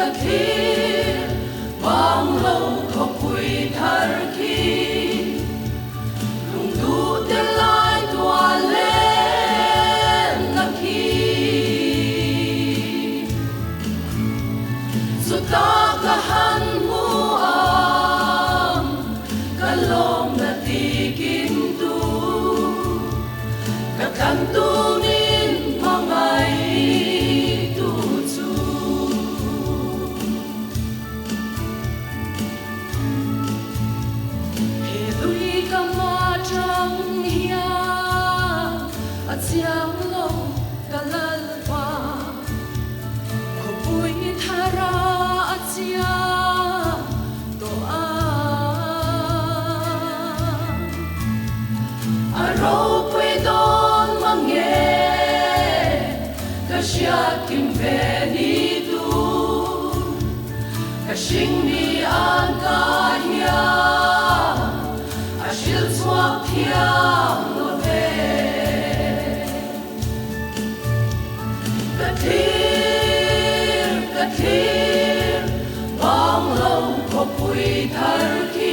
ka thlir, banglo khawpui thar khi. Lungduh te lai tuah lenna khi. Chuta ka han hmu ang, ka lawmna ti kim tu. Ka tlan tumin hmangaih tu chu. He lui ka hma tang hian a chiang lo ka lalpa. Khawpui thara a chiang tawh ang. A ropui dawn mang nge ka hriat kim ve ni tur. Ka hring mi an ka hian a hrilh chhuak thiam lo ve. Ka thlir, ka thlir, banglo khawpui thar khi.